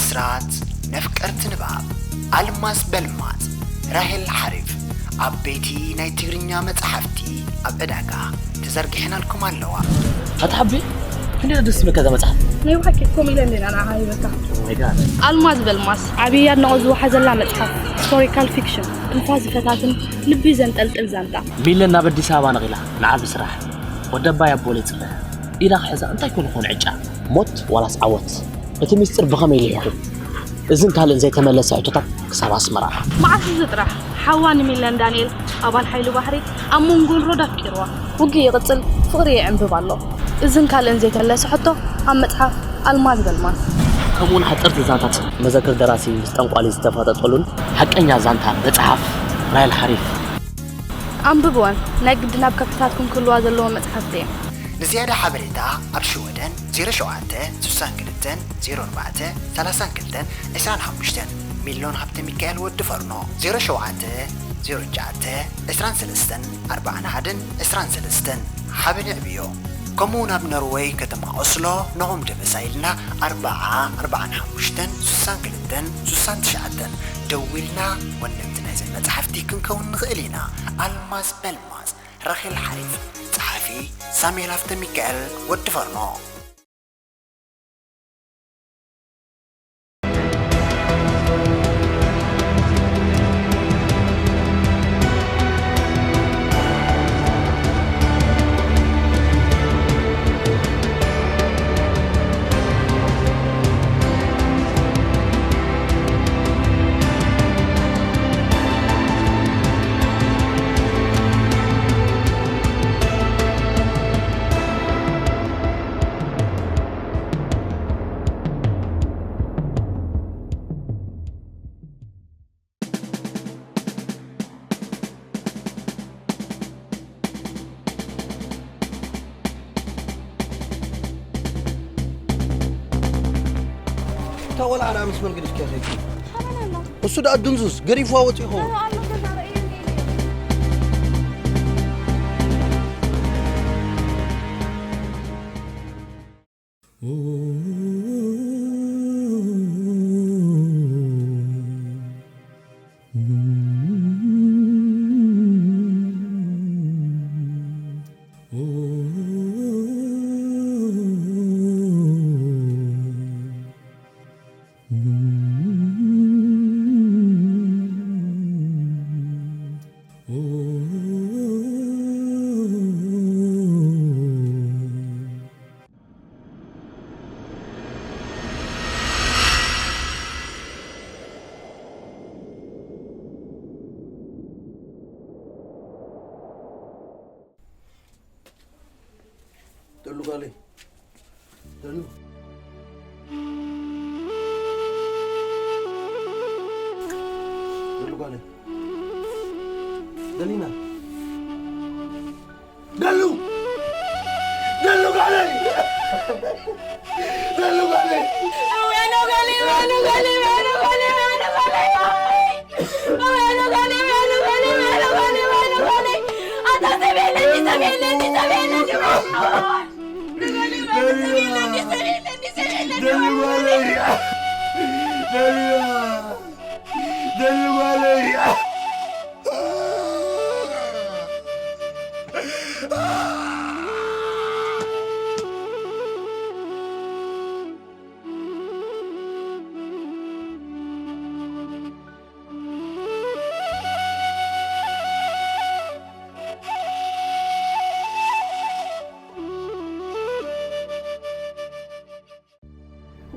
ስራት ነፍቀርቲ ንባብ ኣልማዝ በልማዝ ራሄል ሓሪፍ ዓበይቲ ናይ ትግርኛ መጻሕፍቲ ኣብ ዕዳጋ ተዘርጊሐናልኩም ኣለዋ። ኣታ ሓቢ፣ ክንደይ ደስ ዝብለካ እዛ መጽሓፍ። ናይ ብሓቂ ከምኡ ኢለ እንዴና ንዓኻ ይበካ። Oh my God። ኣልማዝ በልማዝ ዓብዪ ኣድናቖት ዝወሓዘላ መጽሓፍ ሂስቶሪካል ፊክሽን ትንፋስ ዝፈታትን ልቢ ዘንጠልጥል ዛንታ። ሚለን ናብ ኣዲስ ኣበባ ነቒላ ንዓቢ ስራሕ ወደባይ ኣቦል የጽበ ኢላ ክሕዛ እንታይ ኮን ይኾን ዕጫ? ሞት ዋላስ ዓወት? እቲ ሚስጥር ብኸመይ ልሒኹ? እዝን ካልእን ዘይተመለሰ ሕቶታት ክሳብ ኣስመራ። መዓስ እዚ ጥራሕ ሓዋ ንሚለን ዳንኤል ኣባል ሓይሊ ባሕሪ ኣብ መንጎ ሮድ ኣፍቂርዋ። ውግእ ይቕጽል፣ ፍቕሪ ይዕምብብ ኣሎ። እዝን ካልእን ዘይተመለሰ ሕቶ ኣብ መጽሓፍ ኣልማዝ በልማዝ። ከምኡውን ሓጸርቲ ዛንታት መዘክር ደራሲ ምስ ጠንቋሊ ዝተፋጠጠሉን ሓቀኛ ዛንታ መጽሓፍ ራይል ሓሪፍ። ኣንብብወን፣ ናይ ግድን ኣብ ከብሕታትኩም ክህልዋ ዘለዎም መጽሓፍቲ እየን። ንዝያዳ ሓበሬታ ኣብ ሽወደን ዜሮ ሸውዓተ ስሳን ክልተን ዜሮ ኣርባዕተ ሰላሳን ክልተን ዕስራን ሓሙሽተን ሚሎን ሃብተ ሚካኤል ወዲ ፈርኖ ዜሮ ሸውዓተ ዜሮ ትሽዓተ ዕስራን ሰለስተን ኣርባዓን ሓደን ዕስራን ሰለስተን ሓበን ይዕብዮ። ከምኡ ናብ ኖርወይ ከተማ ኦስሎ ንኹም ደበሳ ኢልና ኣርብዓ ኣርብዓን ሓሙሽተን ስሳን ክልተን ስሳን ትሽዓተን ደዊልና ወነንቲ ናይዘን መጻሕፍቲ ክንከውን ንኽእል ኢና። ኣልማዝ በልማዝ ራሄል ሓሪፍ፣ ጸሓፊ ሳሙኤል ሃብተ ሚካኤል ወዲ ፈርኖ። እታ ቆልዓ ደኣ ምስ መን ገዲፍካያ ከይድኪ? ሓበን ኣሎ። እሱ ደኣ ድንዙዝ፣ ገዲፍዋ ወፂኡ ይኸውን። ኣሎ፣ ኣሎ፣ ገዛ ርእዩ እኒኦ። ደሉ ጓለይ። ደሉ። ደሉ ጓለይ። ደሊና። ደሉ። ደሉ ጓለይ። ደሉ ጓለይ።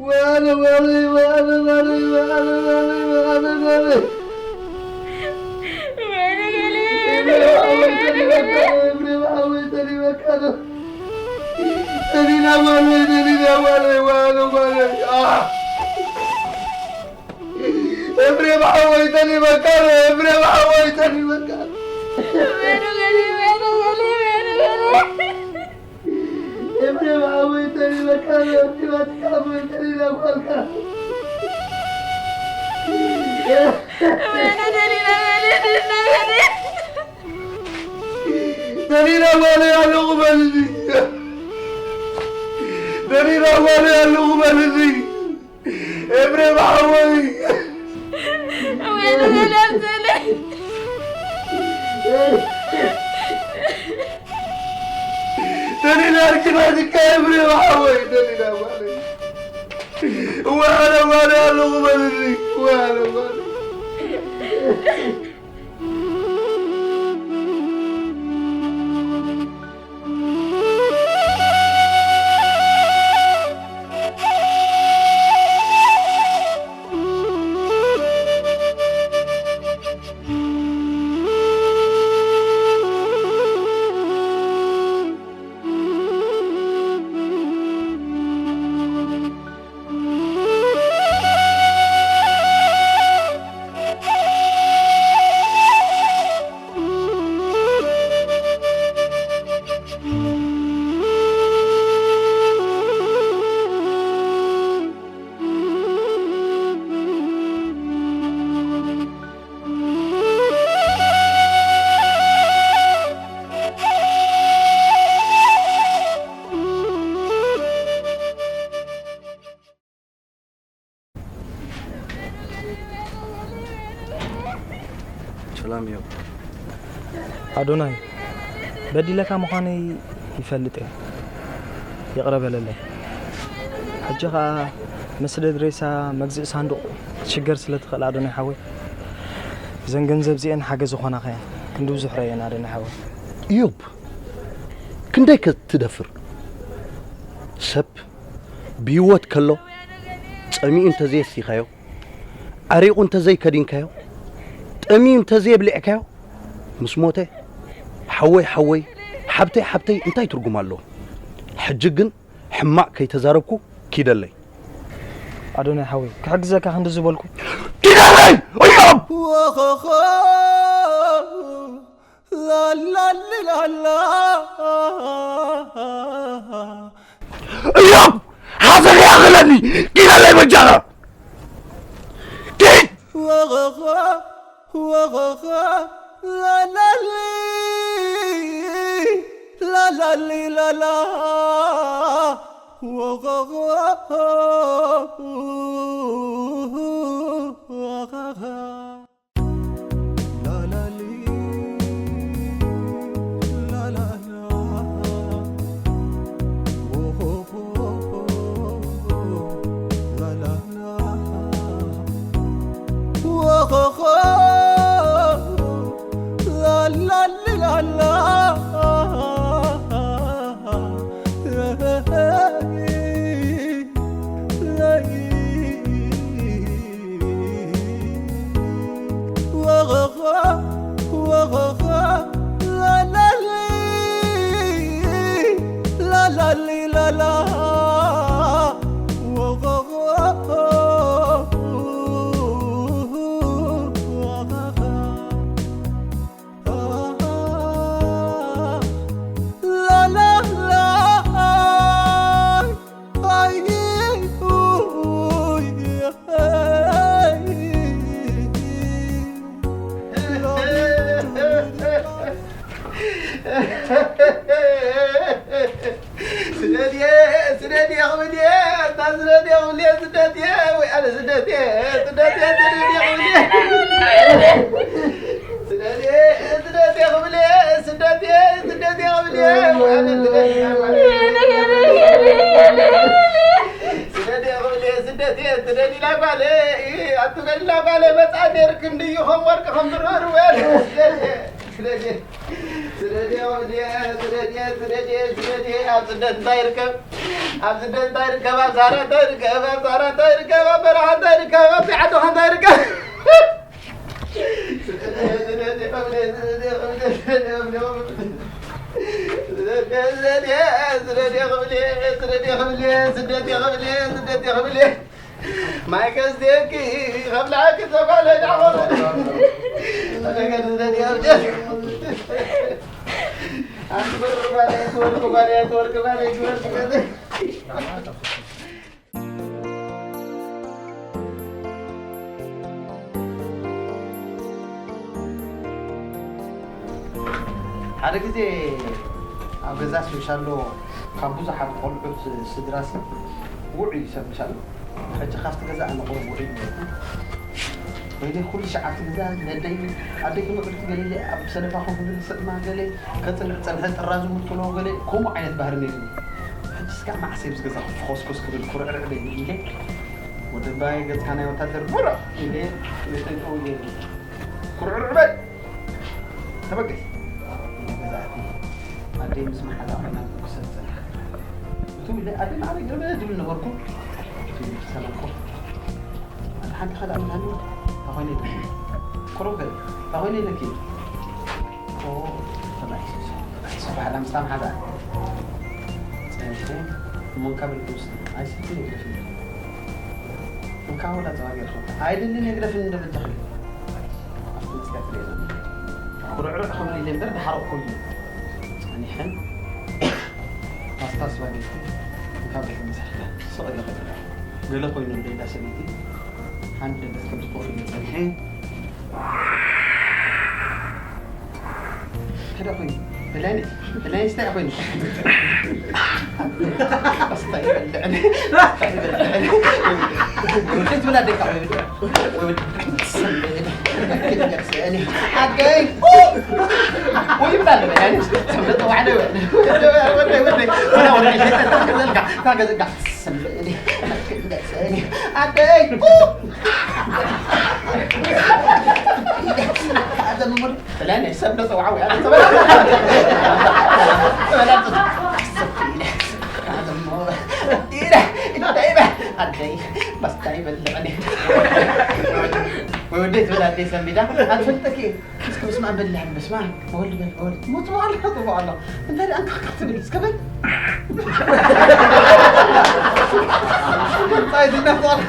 ወይኑ ጓለይ፣ ወይኑ ጓለይ፣ ወይኑ ጓለይ፣ ወይኑ ጓለይ። ኤፍሬም ሓወይ ተሊበካ፣ ኤፍሬም ሓወይ ተሊበካ። ኤፍሬም ሓወይ ተሊበካ፣ ኤፍሬም ሓወይ ተሊበካ። ተሊና ጓለይ ኣለኹ በልኒ። ተሊና ጓለይ ኣለኹ በልኒ። ኤፍሬም ሓወይ! ወይ ኣነ ገለ ኣብዘለይ። ደሊና ኣርኪባትካ ኤፍሬም ሓወይ፣ ደሊና ማለት። እዋ ኣነ ማን ኣለኹ በልኒ፣ እዋ ኣነ ማን። ሰላም እዮም። ኣዶናይ፣ በዲለካ ምዃነይ ይፈልጥ እየ። ይቕረ በለለይ። ሕጂ ኸኣ ምስ ድሬሳ መግዝኢ ሳንዱቕ ክትሽገር ስለ ትኽእል ኣዶናይ ሓወይ፣ እዘን ገንዘብ እዚኤን ሓገዝ ዝኾናኻ እየን። ክንዲ ብዙሕ ረኣየን ኣዶናይ ሓወይ። እዮብ፣ ክንደይ ከ ትደፍር? ሰብ ብህይወት ከሎ ጸሚኡ እንተዘየስቲኻዮ፣ ዓሪቑ እንተዘይከዲንካዮ፣ ጠምዩ እንተዘየብሊዕካዮ፣ ምስ ሞተ ሓወይ ሓወይ፣ ሓብተይ ሓብተይ እንታይ ትርጉም ኣለዎ? ሕጂ ግን ሕማቕ ከይተዛረብኩ ኪደለይ። ኣዶናይ ሓወይ፣ ክሕግዘካ ክንዲ ዝበልኩ። ኪደለይ! እዮም! ላላሊላላ እዮም! ሓዘን ይኣኽለኒ! ኪደለይ በጃኻ! ኪድ! ወኸኸ ወኸኸ ላላሊ ላላሊ ላላ ወኸኸ ወኸኸ ስደትየ ስደትየ ክብል እየ ኣታ ስደትየ ክብል እየ ስደትየ ወይ ኣነ ስደትየ ስደትየ ስደትየ ክብል እየ ስደትየ ስደትየ ክብል እየ ስደትየ ስደትየ ክብል እየ ወይ ኣነ ስደትየ ስደትየ ክብል እየ ስደትየ ስደት ኢላ ጓለ ኣትበል ኢላ ጓለ መፃ ነይርክ እንድዩ ከም ወርቂ ከም ብርር ወይ ኣነ ስደትየ ስደትየ ስደትየ ስደትየ ስደትየ ስደትየ ኣብ ስደት እንታይ ይርከብ ኣብ ስደት እንታይ ይርከብ ኣብ ሳራ እንታይ ይርከብ ኣብ ሳራ እንታይ ይርከብ ኣብ በረኻ እንታይ ይርከብ ኣብ ዓድኻ እንታይ ይርከብ ማይ ከስትየኪ ከብላዕኪ ተጓለ ዳዕወ ሓደ ግዜ ኣብ ገዛ ስምሻሎ ካብ ብዙሓት ቆልዑት ስድራሲ ውዑይ ይሰምሻሎ ሕጂ ካብቲ ገዛ ኣነ ቁሩብ ውዒሉ። ወይኔ፣ ኩሉ ሸዓብቲ ገዛ ነደይ፣ ኣደይ ክመጽእ ገለ ኢለ ኣብ ሰለፋ ኮፍ ክብል ስዕማ ገለ ከጽንዕ ጸንሐ፣ ጥራዙ ምትሎ ገለ፣ ከምኡ ዓይነት ባህሪ ነይሩኒ። ሕጂ እስካዕ መዓስ እየ ምስ ገዛ ክፍኾስኮስ ክብል ኩርዕርዕ ደይ ኢለ፣ ወዲ ባይ ገጽካ ናይ ወታደር ቡርዕ ኢለ፣ ነጠይቀው ገይሩ። ኩርዕርዕ በል! ተበገስ! ገዛእቲ ኣደይ ምስ መሓዛ ኮይና ክሰብ ጸንሐ። እቱ ኢለ ኣደ ማዕረ ገለ ዝብል ነበርኩ። እቱ ኢለ ሰለምኩ። ኣነ ሓንቲ ካልእ ኣምላኒ፣ ታኾይነ ኢለኪ። ቁሩብ በል፣ ታኾይነ ኢለኪ። ኦ፣ ተባኢሱ፣ ተባኢሱ፣ ባህላ ምስታ መሓዛ። ጸኒሐ፣ እሞ እንካ በል ክውስድ። ኣይሰትን የግደፍኒ። እንካ ወላ ጸባ ጌርኩ። ኣይደልን የግደፍኒ እንዶ በጃኺ። ኣብቲ መስቀል ትርእየና። ኩርዕርዕ ክብል ኢለ እምበር፣ ድሓር እኮ እዩ። ጸኒሐን፣ ፓስታ ስፓጌቲ፣ እንካ በል ክምሳሕላ። ስቕ ኢለ ከይደ። ገለ ኮይኑ፣ ደይዳ ሰበይቲ፣ ሓንቲ ደገ ከም ኮፍ ኢለ ጸኒሐ። ከዳ ኮይኑ፣ ብላይነሽ፣ ብላይነሽ እንታይ ኮይኑ? ኣስታይ ይበልዕኒ፣ ኣስታይ ይበልዕኒ። ወደት ብላ ደቃ ወይ ወደ፣ ወይ ወደ፣ ኣደይ፣ ወይ ይብላ ብላይነሽ፣ ሰምተ ዋዕደ፣ ወደ፣ ወደ፣ ወደ፣ ወደ፣ ወደ፣ ታገዘልካ፣ ታገዘልካ። ሰምዕኒ፣ ሰምዕኒ፣ ኣደይ! ኣዘምር፣ ብላይነሽ ሰብ ዶ ጸውዓዊ፣ ኣነ ተበላ-፣ ተበላ-፣ ኣዘምር፣ ኢለ፣ እንታይ በ-፣ ኣደይ፣ ባስታ ይበልዕኒ። ወይ ወደይ ትብል ኣደይ ሰንቢዳ፣ ኣትፈልጠኪ። እስከ በስመ ኣብ በል፣ በስመ ኣብ፣ ወልድ በል፣ ወልድ። ሞት በኋላ፣ ሞት በኋላ። እንታይ ደኣ እንካክክ ትብል? እስከ በል። እንታይ ዝና በኋላ።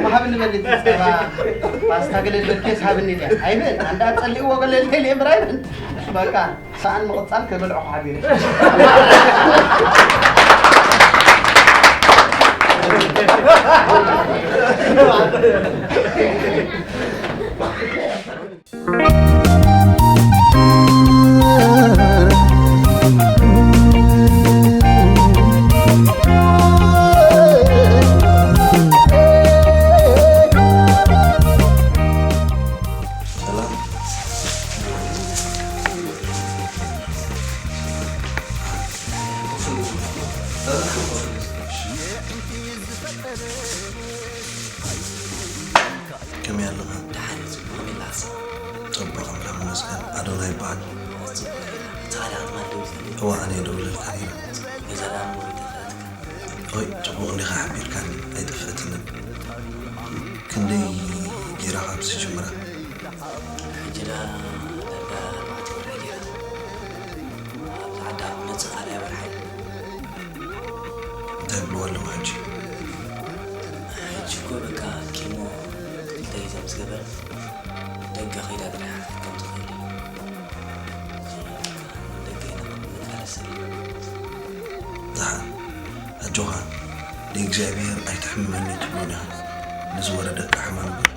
ወሃብኒ በል እቲ ጸባ። ፓስታ ገለ ልበልኬስ ሃብኒ ድያ? ኣይብል። ኣንዳ ጸሊእዎ ገለ ልበል እምበር ኣይብል። በቃ፣ ሰኣን ምቕጻል ከበልዖ ሓቢረ። ሰላም። ከመይ ኣለኻ? ደሓን እዩ፣ ጽቡቕ፣ ከመይ ኣለኻ? ጽቡቕ፣ ኣምላኽ ይመስገን። ኣዶናይ ይበሃል። ጽቡቕ፣ እቲ ካልእ ኣማን ደው ኢልካ? እወ፣ ኣነ እየ ደው ኢለልካ ነይረ። ገዛ ደኣ እሞ ይጠፍኣትካ? ኦይ፣ ጽቡቕ እንዲኻ ሓቢርካኒ፣ ኣይጠፍአትንን። ክንደይ ገይራ ካብ ዝጅምራ? ሕጂ ደኣ ዳርጋ ኣርባዕተ ወርሒ ገይራ። ኣብዛ ዓዲ ኣብ ክመጽእ ካልኣይ ወርሓ እዩ። እንታይ ይብልዋ ኣለዉ ሕጂ? ሕጂ እኮ በቃ ኪሞ ክልተ ግዜ ምስ ገበረት ደገ ከይዳ ጥራሕ ክትሕከም ትኽእል እያ። ሕጂ በቃ ደገ ኢና ክንመላለስ ዘለና። ደሓን ኣጆኻ፣ ንእግዚኣብሔር ኣይትሕምመኒ ትብሎ ዲኻ? ንዝወረደካ ሕማም ግን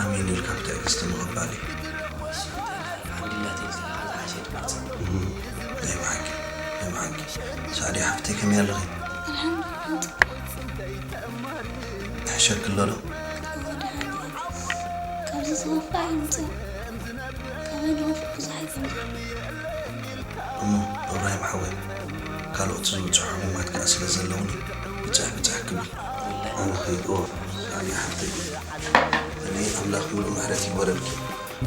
ኣሜን ኢልካ ብትዕግስቲ ምቕባል እዩ። እሱ እንታይ ደኣ፣ ኣልሓምዱሊላህ ተይልካ ዝሓሸ ትመጽእ። እም፣ ናይ ብሓቂ፣ ናይ ብሓቂ። ሳዕዲ ሓፍተይ ከመይ ኣለኺ? ኣልሓምዱሊላህ፣ ጽቡቕ። ይሕሸኪ ኣሎ ዶ? እወ፣ ደሓን እየ። ካብዚ ዝኸፍእ ኣይምጽእን። ካባይ ንኸፍእ ብዙሕ ኣይኮነን። እሞ እብራሂም ሓወይ፣ ካልኦት ዝብጽሑ ሕሙማት ከኣ ስለ ዘለውኒ፣ ብጽሕ ብጽሕ ክብል ኣነ ኸይድ። ኦ፣ ሳዕዲ ሓፍተይ፣ እኔ ኣምላኽ ምሉእ ምሕረት ይግበረልኪ።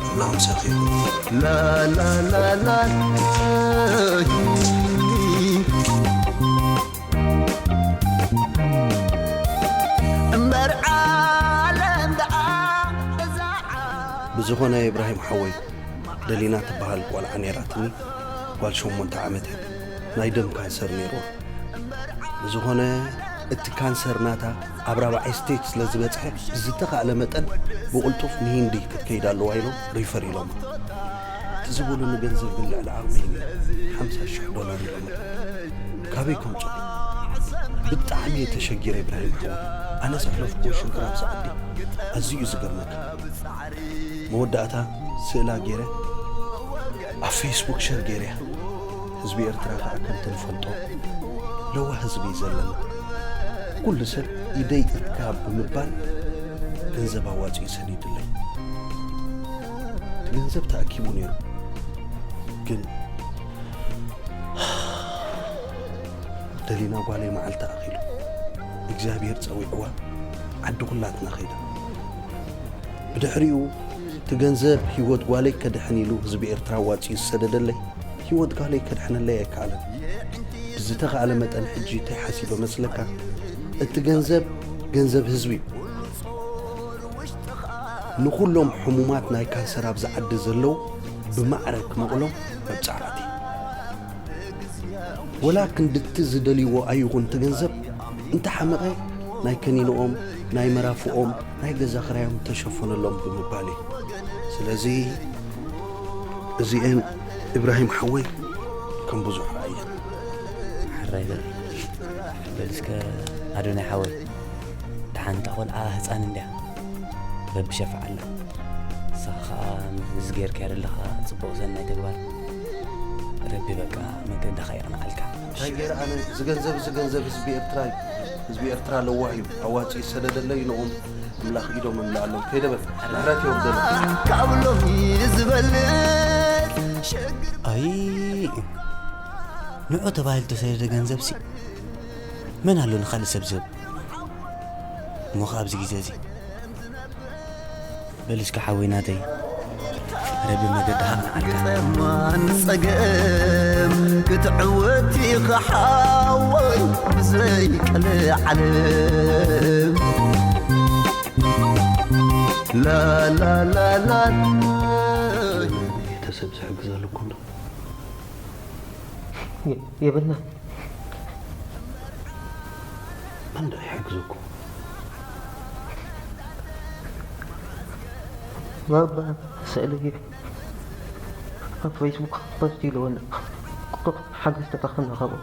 ኣምላኽ ምሳኺ ይኹን። ላ፣ ላ፣ ላ፣ ላ። እምበር ዓለም ደኣ እዛ ዓለም። ብዝኾነ ኢብራሂም ሓወይ፣ ደሊና ትበሃል ቆልዓ ነይራትኒ፣ ጓል ሸሞንተ ዓመት እያ። ናይ ደም ካንሰር ነይርዋ። ብዝኾነ እቲ ካንሰር ናታ ኣብ ራብዓይ ስቴጅ ስለ ዝበጽሐ ብዝተኻእለ መጠን ብቕልጡፍ ንሂንዲ ክትከይድ ኣለዋ ኢሎም ሪፈር ኢሎማ። እቲ ዝበሉኒ ገንዘብ ግን ልዕሊ ዓቕመይ እዩ ነይሩ። ሓምሳ ሽሕ ዶላር ኢሎማ። ካበይ ከምጾ? ብጣዕሚ እየ ተሸጊረ ኢብራሂም ሓወይ። ኣነ ዘሕለፍኩዎ ሽግር ኣብዚ ዓዲ ኣዝዩ እዩ ዝገርመካ። መወዳእታ ስእላ ገይረ ኣብ ፌስቡክ ሸር ገይረያ። ህዝቢ ኤርትራ ከኣ ከምቲ ንፈልጦ ለዋህ ህዝቢ እዩ ዘለና። ኩሉ ሰብ ኢደይ ኢድካ ብምባል ገንዘብ ኣዋጺኡ ሰዲድለይ። እቲ ገንዘብ ተኣኪቡ ነይሩ፣ ግን ደሊና ጓለይ መዓልቲ ኣኺሉ እግዚኣብሔር ጸዊዕዋ ዓዲ ኩላትና ኸይዳ። ብድሕሪኡ እቲ ገንዘብ ህይወት ጓለይ ከድሕን ኢሉ ህዝቢ ኤርትራ ኣዋጺኡ ዝሰደደለይ ህይወት ጓለይ ከድሕነለይ ኣይከኣለን። ብዝተኻእለ መጠን ሕጂ እንታይ ሓሲበ መስለካ? እቲ ገንዘብ ገንዘብ ህዝቢ እዩ። ንኹሎም ሕሙማት ናይ ካንሰር ኣብዚ ዓዲ ዘለዉ ብማዕረ ክመቕሎም መብጻዕቲ። ወላ ክንድቲ ዝደልይዎ ኣይኹን እቲ ገንዘብ እንተሓመቐ ናይ ከኒንኦም፣ ናይ መራፍኦም፣ ናይ ገዛ ክራዮም ተሸፈነሎም ብምባል እዩ። ስለዚ እዚኤን ኢብራሂም ሓወይ ከም ብዙሕ ረኣየን። ሕራይ በል በል እስከ ኣዶናይ ሓወይ፣ ደሓን እታ ቆልዓ ህፃን እንድያ፣ ረቢ ሸፍዓላ። ንስኻ ከዓ ምዚ ገይርካዮ ዘለኻ ፅቡቕ ሰናይ ተግባር ረቢ በቃ መንገድኻ የቕንዓልካ። እንታይ ገይረ ኣነ? እዚ ገንዘብ እዚ ገንዘብ ህዝቢ ኤርትራ እዩ። ህዝቢ ኤርትራ ለዋህ እዩ። ኣዋፂኡ ዝሰደደለይ ንኦም ኣምላኽ ኢዶም እምልኣሎም። ከይደ በል ምሕረት እዮም ደለ ካብ ሎሚ ዝበልፅ ሸግር ኣይ ንዑ ተባሂሉ ተሰደደ ገንዘብ ሲ መን ኣሎ ንኻልእ ሰብ ዝህብ እሞ ኸዓ ኣብዚ ግዜ እዚ በል እስኪ ሓወይ ናተይ ረቢ መገድኻ ኣቕንዓልካ ማን ፀገም ክትዕወት ኢኻ ሓወይ ብዘይ ቀለ ዓለም ላላላላ ቤተሰብ ዝሕግዘሉ እኮ እንዶ የብልና መን ደኣ ይሕግዘኩም ባባ ስእሊ ኣብ ፌስቡክ ፖስት ኢልዎ ኣሎ ቁሩብ ሓገዝ ተረኽብና ካብኡ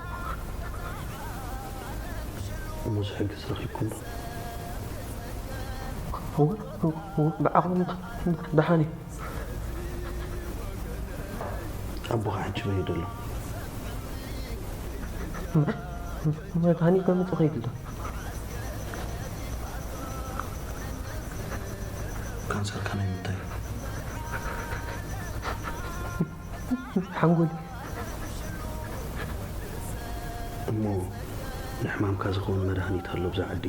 እሞ ዝሕግዝ ረኺብኩም ዶ እወ እወ ብዓቕሙ ደሓን እዩ ኣቦኻ ሕጂ በይ ደሎ መድሃኒት ከምፅእ ከይድሎ ካንሰርካ ናይ ምንታይ ሓንጎል እሞ ንሕማምካ ዝኸውን መድሃኒት ኣሎ ብዛ ዓዲ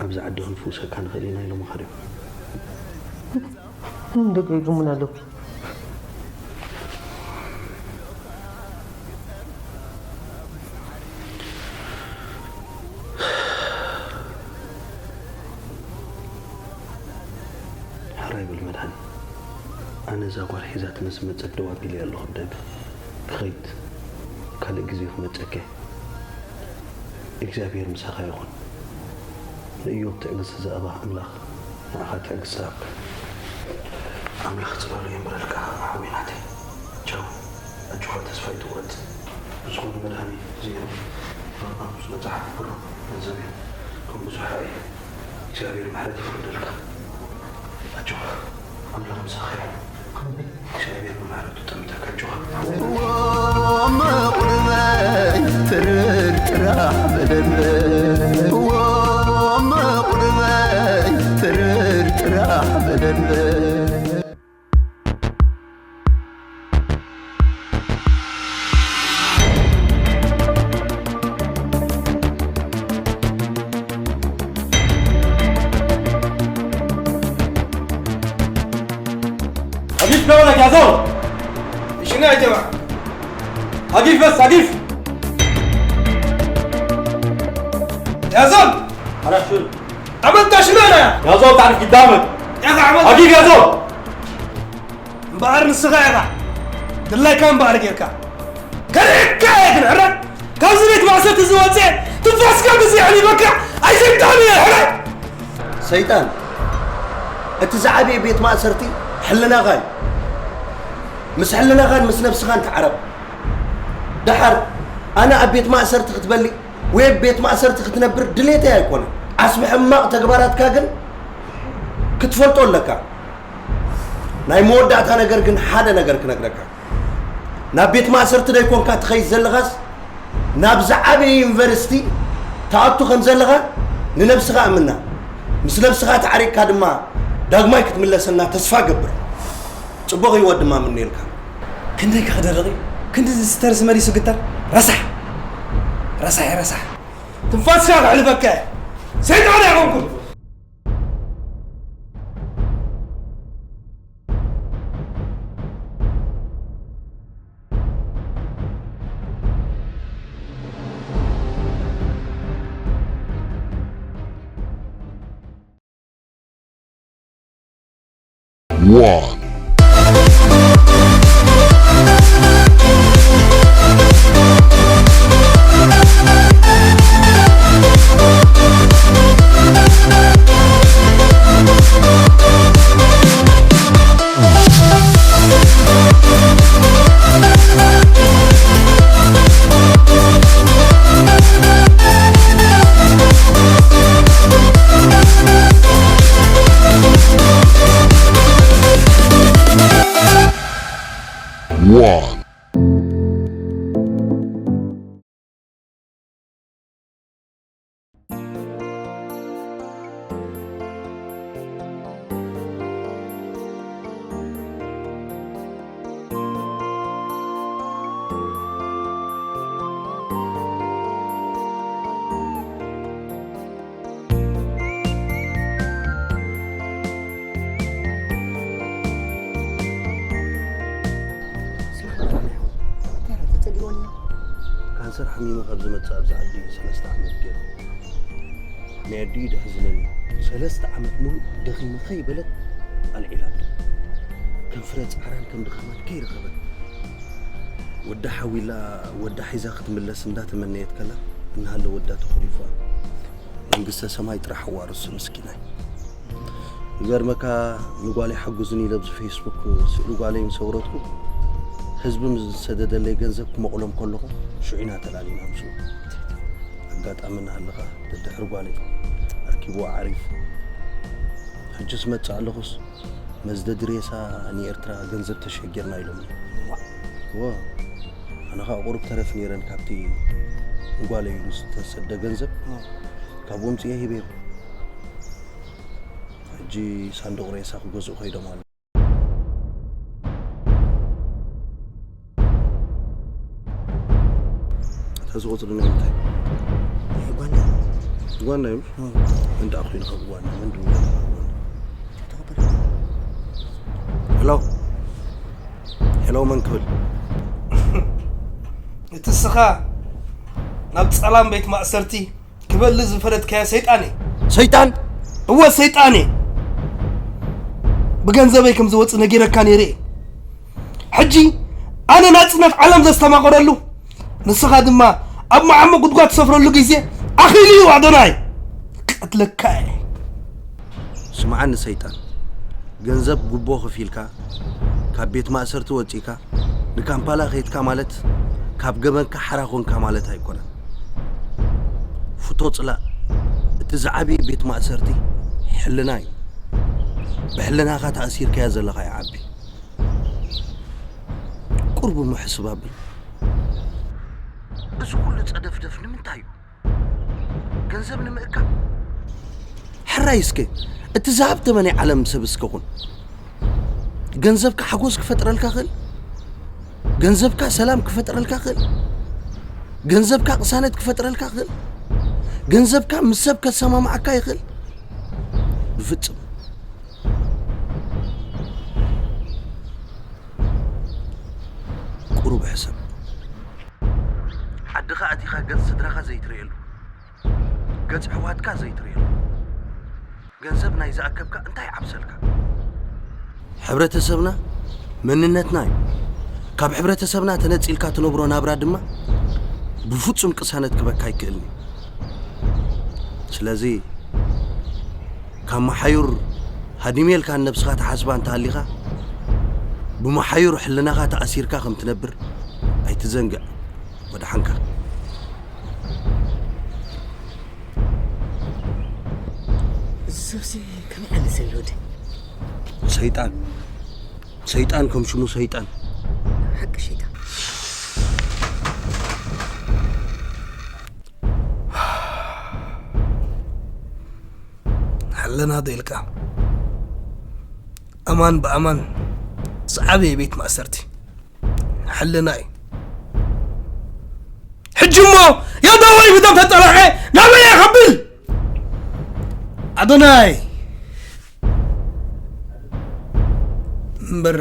ኣብዚ ዓዲ ክንፍውሰካ ንኽእል ኢና ኢሎምኻ ድዮም ደቂ ኢሎሙና ኣለዉ ሕራይ በል መድሃኒ ኣነ እዛ ጓል ሒዛትኒ ዝመፀት ደው ኣቢለያ ኣለኹ ብደገ ክኸይድ ካልእ ግዜ ክመፀካ እግዚኣብሔር ምሳኻ ይኹን ንእዮብ ትዕግስቲ ዝኣባ ኣምላኽ ንዓኻ ትዕግስቲ ይሃብካ ኣምላኽ ፅላሉ የንብረልካ ሓወይ ናተይ ቻው ኣጆኻ ተስፋ ኣይትቑረፅ ብዝኾነ መድሃኒ እዚኦም ኣብ መፅሓፍ ኩሎም ገንዘብ እዮም ከም ብዙሕ ራእይ እግዚኣብሔር ምሕረት ይፍረደልካ ኣጆኻ ኣምላኽ ምሳኻ ይኹን እግዚኣብሔር ብምሕረቱ ጠምተካ ኣጆኻ መቁርበይ ትርር ጥራሕ በለለ መቁርበይ ትርር ጥራሕ በለለ أجيب دولك يا زول. شنو يا جماعة؟ أجيب بس أجيب. يا زول. أنا شو؟ عملت شنو أنا؟ يا زول تعرف قدامك. يا أخي عملت. أجيب يا زول. እምበኣር ንስኻ ኢኻ ድላይካ እምበኣር ጌርካ ከርእየካ እየ ግን ሕራይ ካብዚ ቤት ማእሰርቲ ዝወፅአ ትንፋስካ ግዜ ኣሕሊፈካ ኣይሰይጣን እየ ሕራይ ሰይጣን እቲ ዝዓበየ ቤት ማእሰርቲ ሕልናኻ እዩ ምስ ሕልናኻን ምስ ነብስኻን ተዓረቕ ደሓር ኣነ ኣብ ቤት ማእሰርቲ ክትበሊ ወይ ኣብ ቤት ማእሰርቲ ክትነብር ድሌተይ ኣይኮነን ዓስቢ ሕማቕ ተግባራትካ ግን ክትፈልጦ ኣለካ ናይ መወዳእታ ነገር ግን ሓደ ነገር ክነግረካ ናብ ቤት ማእሰርቲ ደይኮንካ ትኸይድ ዘለኻስ ናብ ዝዓበየ ዩኒቨርሲቲ ትኣቱ ከም ዘለኻ ንነብስኻ እምና። ምስ ነብስኻ ተዓሪቕካ ድማ ዳግማይ ክትምለሰና ተስፋ እገብር። ጽቡቕ ህይወት ድማ እምነየልካ። ክንደይ ከ ክደርቕ እዩ? ክንዲ ዝተርስ መሊሱ ግተር? ረሳሕ! ረሳሕ እየ፣ ረሳሕ! ትንፋስካ ከሕልፈካ እየ። ሰይጣን ኣይኮንኩን። One. One. ካንሰር ሓሚመ ካብ ዝመጽእ ኣብዚ ዓዲ ሰለስተ ዓመት ገይሩ። ናይ ኣዲኡ ደሕዝነኒ። ሰለስተ ዓመት ሙሉእ ደኺመ ከይበለት ኣልዒላቶ። ከም ፍረ ጻዕራን ከም ድኻማን ከይረኸበት። ወዳ ሓዊላ ወዳ ሒዛ ክትምለስ እንዳተመነየት ከላ፣ እናሃለ ወዳ ተኾሊፉ። መንግስተ ሰማይ ጥራሕ ኣዋርሱ ምስኪናይ። ይገርመካ፣ ንጓለይ ሓጉዝኒ ኢለ ኣብዚ ፌስቡክ ስእሊ ጓለይ ምስ ኣውረድኩ፣ ህዝቢ ምስ ዝሰደደለይ ገንዘብ ክመቕሎም ከለኹ፣ ሽዑ ኢና ተላሊና ምስኡ። ኣጋጣሚ እናሃለኻ ደድሕሪ ጓለይ ኣርኪብዋ ዓሪፉ። ሕጂ ዝመጽእ ኣለኹስ፣ መዝደዲ ሬሳ ንኤርትራ ገንዘብ ተሸጊርና ኢሎምኒ። እዋ። እዎ። ኣነ ኸኣ ቁሩብ ተረፍ ነይረን ካብቲ ንጓለይ ኢሉ ዝተሰደ ገንዘብ፣ እዎ። ካብኡ ኣምጺኤ ሂበዮም። ሕጂ ሳንዱቕ ሬሳ ክገዝኡ ከይዶም ኣለዉ። እታ ዝቆጽሩ ናይ ምንታይ? ናይ ኡጋንዳ። ኡጋንዳ እዮም? እዎ። መን ደኣ ኮይኑ ካብ ኡጋንዳ? መን ድውል ካብ ኡጋንዳ? ተኸበረ። ሄሎ። ሄሎ፣ መን ክብል? እቲ እስኻ ናብ ጸላም ቤት ማእሰርቲ ክበሊ ዝፈለጥካዮ ሰይጣን እየ። ሰይጣን? እወ፣ ሰይጣን እየ። ብገንዘበይ ከም ዝወጽእ ነጊረካ ነይረ እየ። ሕጂ ኣነ ናጽነት ዓለም ዘስተማቕረሉ፣ ንስኻ ድማ ኣብ መዓሞ ጉድጓድ ትሰፍረሉ ግዜ ኣኺሉ እዩ ኣዶናይ። ቀትለካ እየ። ስምዓኒ ሰይጣን፣ ገንዘብ ጉቦ ከፊልካ፣ ካብ ቤት ማእሰርቲ ወጺእካ፣ ንካምፓላ ከይድካ ማለት፣ ካብ ገበንካ ሓራ ኮንካ ማለት ኣይኮነን። ፍቶ ጽላእ፣ እቲ ዝዓበየ ቤት ማእሰርቲ ሕልና እዩ። ብሕልናኻ ተኣሲርካዮ ዘለኻ ይዓቢ። ቁሩብ እሞ ሕስብ ኣብል። እዚ ኩሉ ጸደፍደፍ ንምንታይ እዩ? ገንዘብ ንምእካብ? ሕራይ እስከ፣ እቲ ዝሃብተመ ናይ ዓለም ሰብ እስከ ኩን። ገንዘብካ ሓጎስ ክፈጥረልካ ክእል? ገንዘብካ ሰላም ክፈጥረልካ ክእል? ገንዘብካ ቅሳነት ክፈጥረልካ ክእል? ገንዘብካ ምስ ሰብ ከሰማምዓካ ይኽእል? ብፍጽም። ቁሩብ ሕሰብ። ዓድኻ ኣቲኻ ገጽ ስድራኻ ዘይትርእየሉ፣ ገጽ ኣሕዋትካ ዘይትርእየሉ፣ ገንዘብ ናይ ዝኣከብካ እንታይ ይዓብሰልካ? ሕብረተሰብና መንነትና እዩ። ካብ ሕብረተሰብና ተነጺልካ ትነብሮ ናብራ ድማ ብፍጹም ቅሳነት ክበካ ኣይክእልን እዩ። ስለዚ ካብ መሓዩር ሃዲሜልካ ንነብስኻ ትሓስባ እንተሃሊኻ፣ ብመሓዩር ሕልናኻ ተኣሲርካ ከም ትነብር ኣይትዘንግዕ። ወደሓንካ። እዚ ሰብሲ ከመይ ዓይነት ሰብ እዩ ወደይ? ሰይጣን። ሰይጣን ከም ሽሙ ሰይጣን። ሓቂ ሸይጣን። ኣለና ዶ ኢልካ? ኣማን ብኣማን ዝዓበየ ቤት ማእሰርቲ ሕልና እዩ። ሕጂ እሞ ያዳዋይ ብደም ተጠላዐ ናበይ ከብል ኣዶናይ እምበር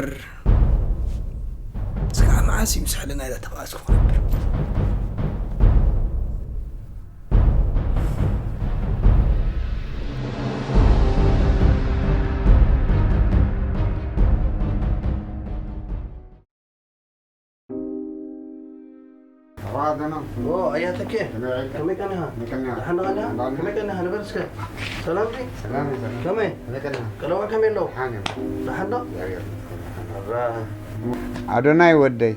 እስካዕ መዓስ እዩ ምስ ሕልና ኢለ ተባኣስኩ ክነብር? ኣያተኬ ከመይ ቀኒኻ? ደሓን ዶ ቀኒኻ? ከመይ ቀኒኻ? ንበር እስከ። ሰላም ዲ? ከመይ? ቀለዋ ከመይ ኣለዉ? ደሓን ዶ? ኣዶናይ ወደይ፣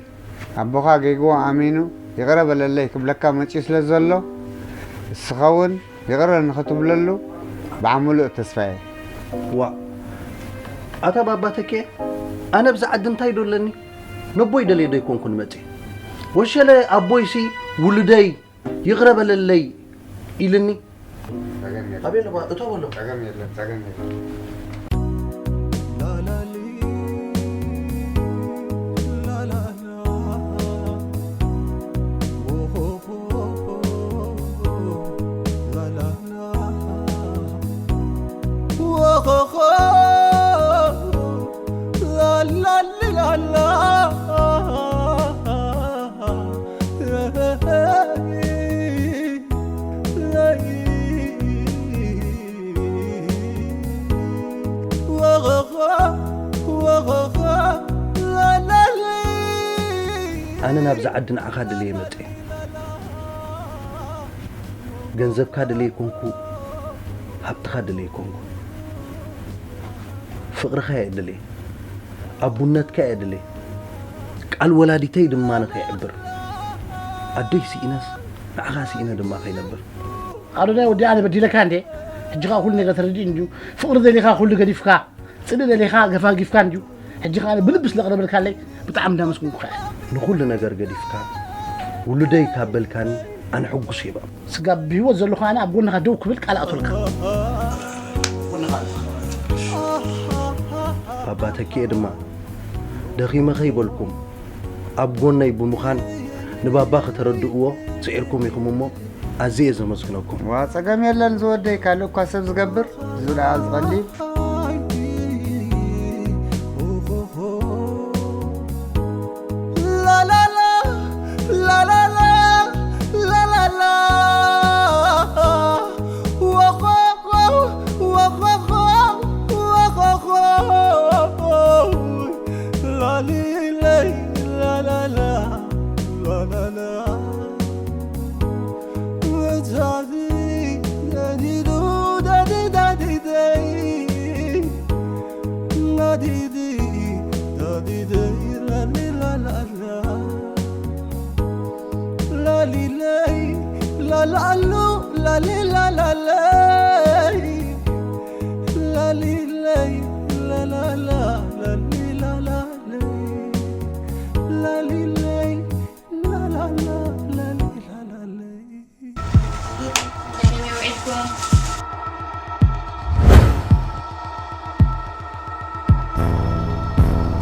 ኣቦኻ ጌግዎ ኣሚኑ ይቕረ በለለይ ክብለካ መጺኡ ስለ ዘሎ፣ እስኻ እውን ይቕረ ንኽትብለሉ ብዓብ ምሉእ ተስፋ እየ። ዋእ፣ ኣታ ባባ ተኬ፣ ኣነ ኣብዚ ዓዲ እንታይ ዶ ኣለኒ? ነቦይ ደልየ ዶ ኣይኮንኩን መጺእ? ወሸለ ኣቦይሲ ውሉደይ ይቕረ በለለይ ኢልኒ። ጸገም የለን። ኣቤል፣ እባ እቶ በሎ። ጸገም የለን፣ ጸገም የለን። ኣነ ናብዚ ዓዲ ንዓኻ ደልየ መጸ። ገንዘብካ ደልየ ኮንኩ፣ ሃብትኻ ደልየ ኮንኩ። ፍቕርኻ እየ ደልየ። ኣቡነትካ እየ ደልየ። ቃል ወላዲተይ ድማ ንኸይዕብር። ኣደይ ስኢነስ ንዓኻ ስኢነ ድማ ከይነብር። ኣዶናይ ወዲ ኣነ በዲለካ እንዴ? ሕጂ ኸኣ ኩሉ ነገር ተረዲእኒ እንድዩ። ፍቕሪ ደሊኻ ኩሉ ገዲፍካ፣ ጽድቂ ደሊኻ ገፋጊፍካ እንድዩ። ሕጂ ኸኣ ብልቢ ስለ ቅረበልካለይ ብጣዕሚ እንዳመስገንኩኻ እየ። ንኹሉ ነገር ገዲፍካ ውሉደይ ካብ በልካኒ ኣነ ሕጉስ እየ በቃ። ስጋብ ብህይወት ዘለኹ ኣነ ኣብ ጎንኻ ደው ክብል ቃል ኣእተልካ። ባባ ተኪኤ ድማ ደኺመ ከይበልኩም ኣብ ጎነይ ብምዃን ንባባ ከተረድእዎ ስዒርኩም ኢኹም እሞ ኣዝየ እየ ዘመስግነኩም። ዋ፣ ጸገም የለን ዝወደይ፣ ካልእ እኳ ሰብ ዝገብር፣ እዙ ደኣ ዝቐልል። ሰላም የውዒልኩም።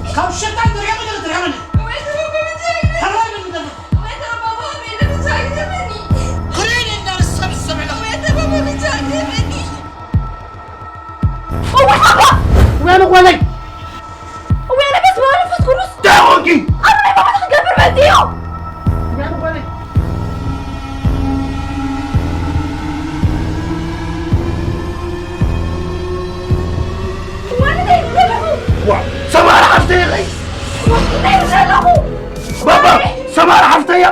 ካብ ሸጣን ድርሕቕ ኢሉ ድርሕቕኒ። ወይ ተባባሪ ብቻ ግደፈኒ። ተባባሪ ብቻ ግደፈኒ። ወይ ተባባሪ ብቻ ግደፈኒ። ክርእኒ እንዳለ ሰብ ዝሰምዕ ኣለኹ። ወይ ተባባሪ ብቻ ግደፈኒ። እወ ሓባ! እወ ኣነ ጓለይ! እወ ኣነ በስመ ኣብ ወመንፈስ ቅዱስ! እንታይ ኾንኪ? ኣብ ናይ ባዕሉ ክገብር መጺኡ! እወ ኣነ ጓለይ! እወ ኣነ እንታይ ይብሉ ኣለኹ? ዋ፣ ሰማራ ሓፍተይ ኢኺ! እንታይ ይብሉ ኣለኹ? ባባ፣ ሰማራ ሓፍተይ እያ!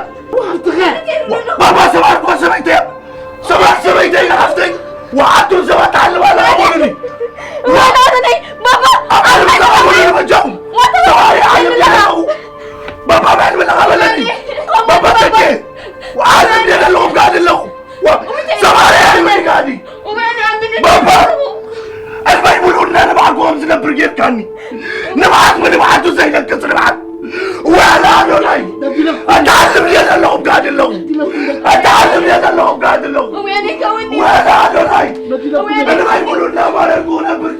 ሓፍትኸ? ባባ፣ ሰማራ እኮ ሰበይተይ እያ! ሰባት ሰበይተይ ሓፍተይ ወዓቱን ሰባት ትሓልባ ኣለዋ በሉኒ። ወላድነይ ባባ ኣብ ዓለም ኣለዋ በሉኒ በጃኹም። ሰብኣይ ዓለም ኣለኹ። ባባ መን ብለኻ በለኒ። ባባ ተኬ ዓለም ኣለኹም ጋዲ ኣለኹ። ሰብኣይ ኣይበኒ ጋዲ። ባባ ዕድመይ ሙሉእ እና ንብዓት ከም ዝነብር ጌርካኒ። ንብዓት ብንብዓቱ ዘይነቅጽ ንብዓት። ወላ ኣዶናይ! ኣታ ዓስብ ድየ ዘለኹ ጋድ ኣለኹ! ኣታ ዓስብ ድየ ዘለኹ ጋድ ኣለኹ! ወላ ኣዶናይ! ንማይ ሙሉ እናማረርኩ ነብር!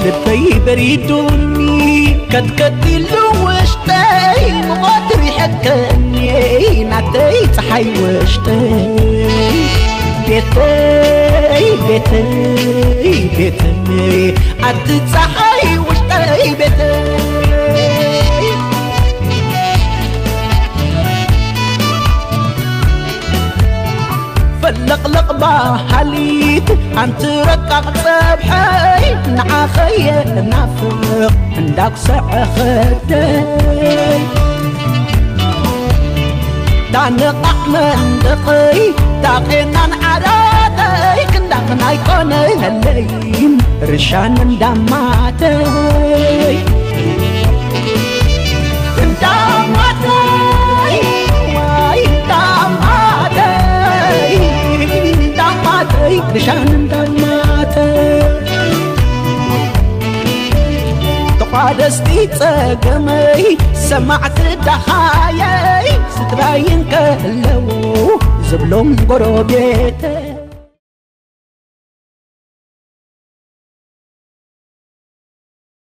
ልበይ በሪዱኒ ከትከት ኢሉ ውሽጠይ፣ ሙቐት ሪሐከኒ ናተይ ጸሓይ ውሽጠይ። ቤተይ፣ ቤተይ፣ ቤተይ፣ ኣቲ ጸሓይ ውሽጠይ ቤተይ። ፈለቕለቕ በሃሊት ኣንቲ ረቃቕ ጸብሐይ፣ ንዓኸየ ናፍቕ እንዳጉሰዐ ኸደይ። ታንቓዕ መንደቐይ፣ ታቄናን ዓራተይ፣ ክንዳኽን ኣይኮነለይን ርሻን እንዳማተይ። እንዳማተይ፣ ዋይ እንዳማተይ፣ እንዳማተይ፣ ርሻን እንዳማተይ። ተቋደስቲ ጸገመይ፣ ሰማዕቲ ደሃየይ፣ ስድራይ እንከለዉ ዝብሎም ጎረቤተይ።